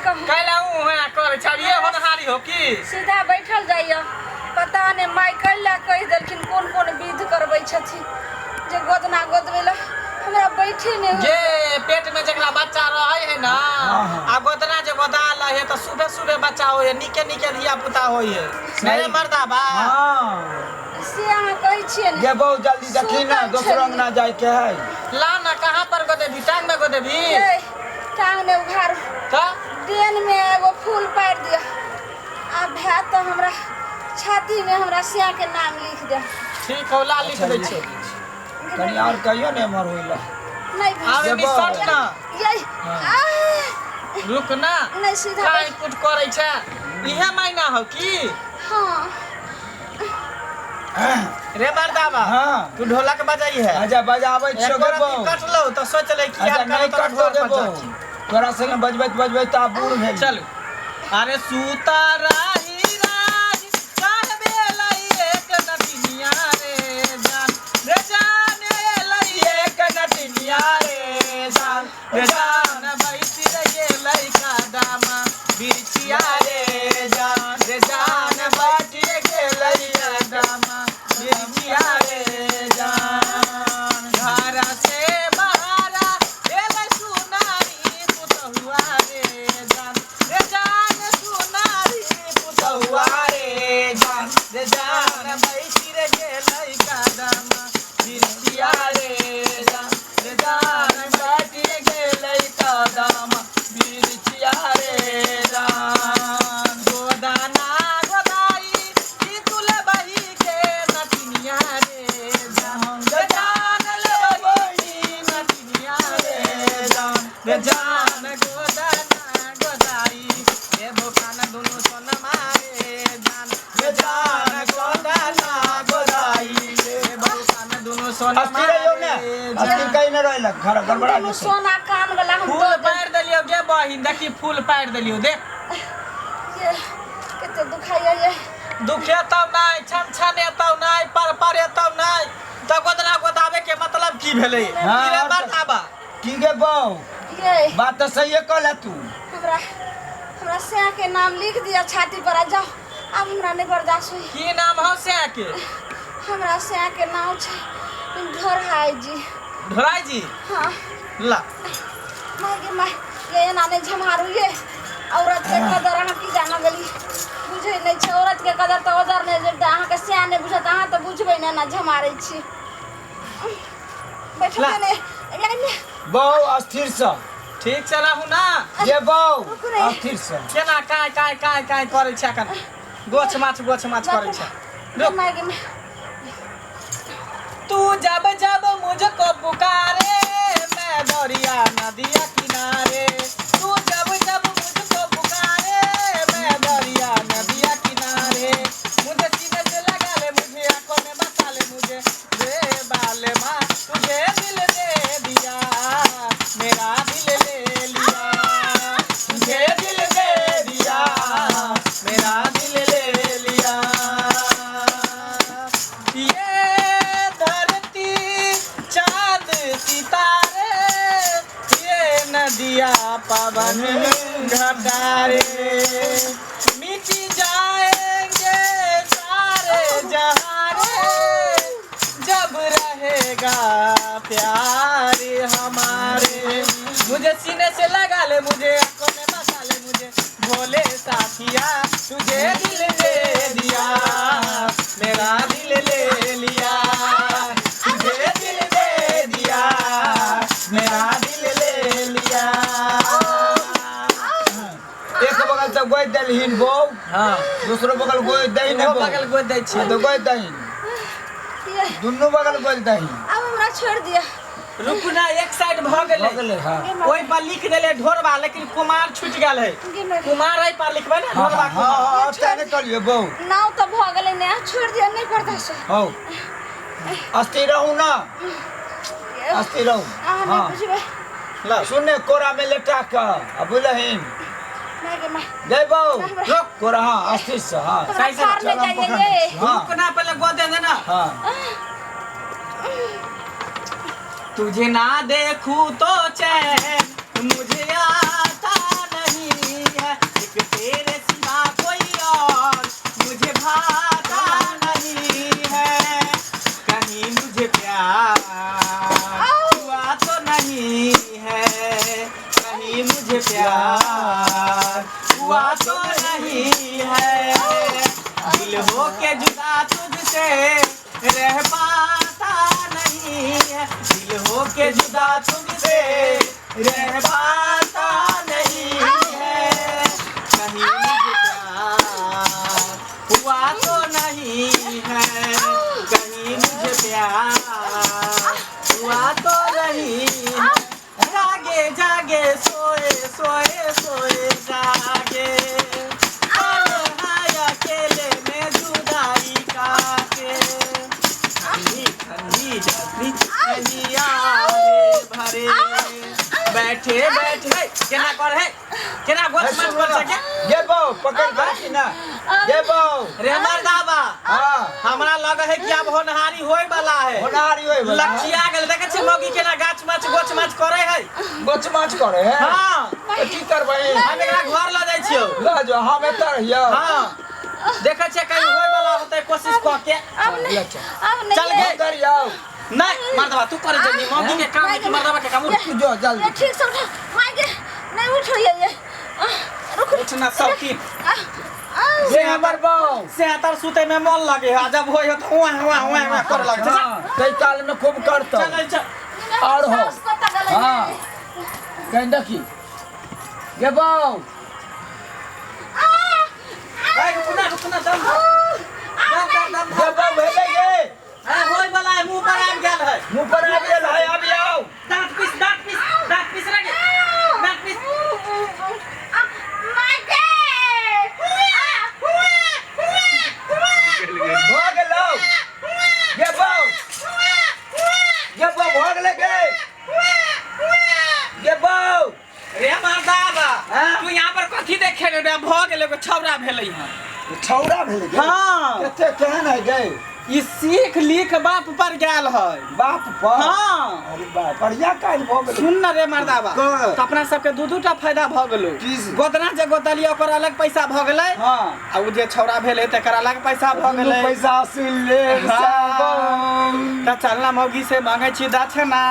कहू। कैला ऊ है कर छाड़िए होनहारी हो की? सीधा बैठल जाइए। पता नहि माय कैला कहि देलखिन, कोन कोन विध करबै छथिन जे गोदना गोदबै लए हमरा बैठे नहि होइए। जे पेट में जकरा बच्चा रहे है ना, हाँ। आ गोदना जे गोदा लै है तऽ सुबह सुबह बच्चा होइ है, नीके नीके धिया पुता होइ है। नहीं मर्दा बा। हाँ। से अहाँ कहै छियै ने। गे बहू, जल्दी देखी ना, सुतल दोसर छलियै। अंगना जाइके है। ला ना, कहाँ पर गोदेबी? टांग में गोदेबी? ए, टांग ने उघारू। तऽ डेन में एगो फूल पारि दिअ आ भए तऽ हमरा छाती में हमरा सिया के नाम लिख दे। ठीक हौ, ला लिख दै छियौ। कनी और कहियो ने एम्हर होइला। नहीं भए। आब एनी सट ना। ये आह, रुक ना। नहीं, सीधा काई बैठ। कुट करै छै, इहे महीना हौ की? हाँ। रे मर्दाबा। हाँ। तू ढोलक बजाई है? अच्छा, बजाबै छियौ गे एको रत्ती बहू। कटलौ तऽ सोच ले कि अच्छा, यार नहीं करत कटतौ घर गे पर बहू, जाके। तोरा संगे बजबैत बजबैत आब बूढ़ भेल। चलू। अरे सूता राही राज काहबे लई एक नटिनिया रे जान, रे जान लई एक नटिनिया रे जान, रे जान बैसी रे गेलै कदमा बिरछिया रे जान, रे जान बैठी रे गेलै कदमा बिरछिया रे जान। घर से बहारा एलै सुनारी पुतहुआ रे जान, रे जान सुनारी पुतहुआ रे जान, रे जान बैसी रे गेलै कदमा बिरछिया रे जान, रे जान बैठी रे गेलै कदमा बिरछिया रे जान। गोदाना गोदाई की तुले बही के नटिनिया रे जान, रे जान ले बही नटिनिया रे जान, रे जान गोदाना गोदाई ए भोकान दुनु सोनमा रे जान, रे जान गोदाना गोदाई ए भोकान दुनु सोनमा अस्थिर रहियौ ने। रे अस्थिर जान। कहीं नहि रहलक, घर गड़बड़ा दुनू जेतै। सोना कान वाला हम फूल दऽ देब। पारि देलियौ गे बहिन, देखी फूल पारि देलियौ, देख। ये कते दुखाइया ये। दुखेतौ नहि, छन छनेतौ नहि, पर परेतौ नहि, तऽ गोदना गोदाबे के मतलब की भेलै? हाँ, की रे और मर्दाबा? की गे बहू? ये बात तऽ सहिए कहला तू। हमरा हमरा सैया के नाम लिख दिया छाती पर आ जाओ, आब हमरा नहीं बर्दाश्त हुई। की नाम हौ सैया के? हमरा सैया के नाम छै ढोरहाई जी। ढोरहाई जी? हाँ। ला। माय गे my, ये एना नहीं झमारू। ये औरत के कदर अहाँ की जाना गेली, बुझै नहीं छै औरत के कदर तऽ ओदर नहीं जब अहाँ के सैया नहीं बुझत, अहाँ तऽ बुझबै ने एना झमारै छी। बैठो। ला। ने ने। बहू, अस्थिर से। ठीक से रहू ना। गे बहू। रुकू रे। अस्थिर से। केना काय काय काय काय करै छै एखन, गोछ माछ गोछ माछ करै छै। रुक। माय गे my. तू जब जब मुझको पुकारे मैं दरिया नदिया किनारे, तू जब जब मुझको पुकारे मैं दरिया नदिया किनारे, मुझे सीने से लगा ले, मुझे आंखों में बसा ले, मुझे रे बाले माँ तुझे दिल दे दिया, मेरा दिल ले लिया, तुझे दिल दे दिया, मेरा दिल ले लिया। ये धरती चांद सितारे, ये नदिया पवन घटारे, मिट जाएंगे सारे जहारे, जब रहेगा प्यार हमारे। मुझे सीने से लगा ले, मुझे आंखों में बसा ले, मुझे भोले साथिया तुझे दिल दे दिया, मेरा दिल ले लिया, तुझे दिल दे दिया, मेरा दिल ले लिया। एक बगल तऽ गोदि देलहिन बहू। हाँ। दोसरो बगल गोदि दही ने ओहो बहू। बगल गोदि दै छियै। हाँ, तऽ गोदि दही, ये दुनू बगल गोदि दही। आब हमरा छोड़ि दिअ। रुकू ना, एक साइड भऽ गेलै। भऽ गेलै, हाँ। गे माय। ओहि पर लिख देले ढोरबा, लेकिन कुमार छूटि गेल है। गे माय। कुमार एहि पर लिखबै ने? हाँ। ढोरबा हाँ। कुमार। हाँ, तें नहि कहलियौ बहू। नाव तऽ भऽ गेलै ने, छोड़ि दिअ, नहि बर्दाश्त होय। हौ, अस्थिर रहू ना, अस्थिर रहू। अहाँ नहि हाँ। बुझबै। ला। सुन ने, कोरा में लेटा कऽ आ बुझलहिन। माय गे my. गै बहू। रुक। कोरा, हाँ, अस्थिर से, हाँ। हमरा सही से फाड़ नहि चल, हम जाइए पकड़ ये। हाँ। रुक ना, पहले गोदे दे ना। हाँ। तुझे ना देखूं तो चैन मुझे आता नहीं मुझे प्यार हुआ तो नहीं है, दिल हो के जुदा तुझसे रह पाता नहीं है, दिल हो के जुदा तुझसे रह पाता नहीं है, कहीं मुझे प्यार हुआ तो नहीं है, कहीं मुझे प्यार हुआ तो नहीं है। जागे जागे सोए सोए सोए जागे, तन्हा अकेले में जुदाई काटे, ठंडी ठंडी जल्दी नहीं आए भरे, बैठे बैठे केना कर है केना गोच मच कर सके। गे बौ पकड़ के राखी ना गे बौ। रे मर्दाबा हाँ हमरा लगे है कि अब होनहारी होय वाला है, होनहारी होय वाला। लक्षिया गेल देखे छी मौगी केना गाछ माछ गोछ माछ करे है। गोछ माछ करे है। हाँ तऽ की करबै? हम एकरा घर ल जाइ छियौ। ल जो हम एतऽ रहियौ। हाँ देखे छियै कहीं होय वाला होतै कोशिश कऽ के। अब नहीं, अब नहीं। चल गे। उधर जाओ। नहीं मर्दबा तू करे जल्दी मौगी के काम है कि मर्दबा के काम? उठ तू जो जल्दी। ये ठीक से उठा माय के नहीं उठ ये रुक उठना शौकीन ये हमर बौ से तर सुते में मन लगे है, जब होय हो तो हुआ हुआ हुआ हुआ करे लगे। हाँ तै काल में खूब करतौ। चल चल और हो। हाँ कहीं देखी गे बौ। ए रुकना रुकना दम दम दम दम गे बौ भेलै गे। ए होय वाला है, मुंह पर आबि गेल है। मुँह पर आबि गेल है, आबि आउ। दांत पीस दांत पीस दांत पीस रे दांत पीस। भऽ गेलौ गे बौ। गे बौ भऽ गेलै गे। गे बौ रे मर्दाबा हाँ? तू यहाँ पर कथी देखे रे? भऽ गेल एगो छौड़ा भेलै हँ। छौड़ा भेलै गे? हाँ कते केहन है गे? ई सीख लिख बाप पर गेल है। बाप पर? हाँ अरे बाप बढ़िया काज भऽ गेलै। सुन न रे मर्दाबा, कह। तऽ अपना सबके दू दूटा फायदा भऽ गेलौ। की से? गोदना जे गोदलियै ओकर अलग पैसा भऽ गेलै, हाँ आ उ जे छौड़ा भेलै तकर अलग पैसा भऽ दुनू गेलै। पैसा सुन ले हाँ। तऽ चलना मौगी से मांगै छी दक्षिणा।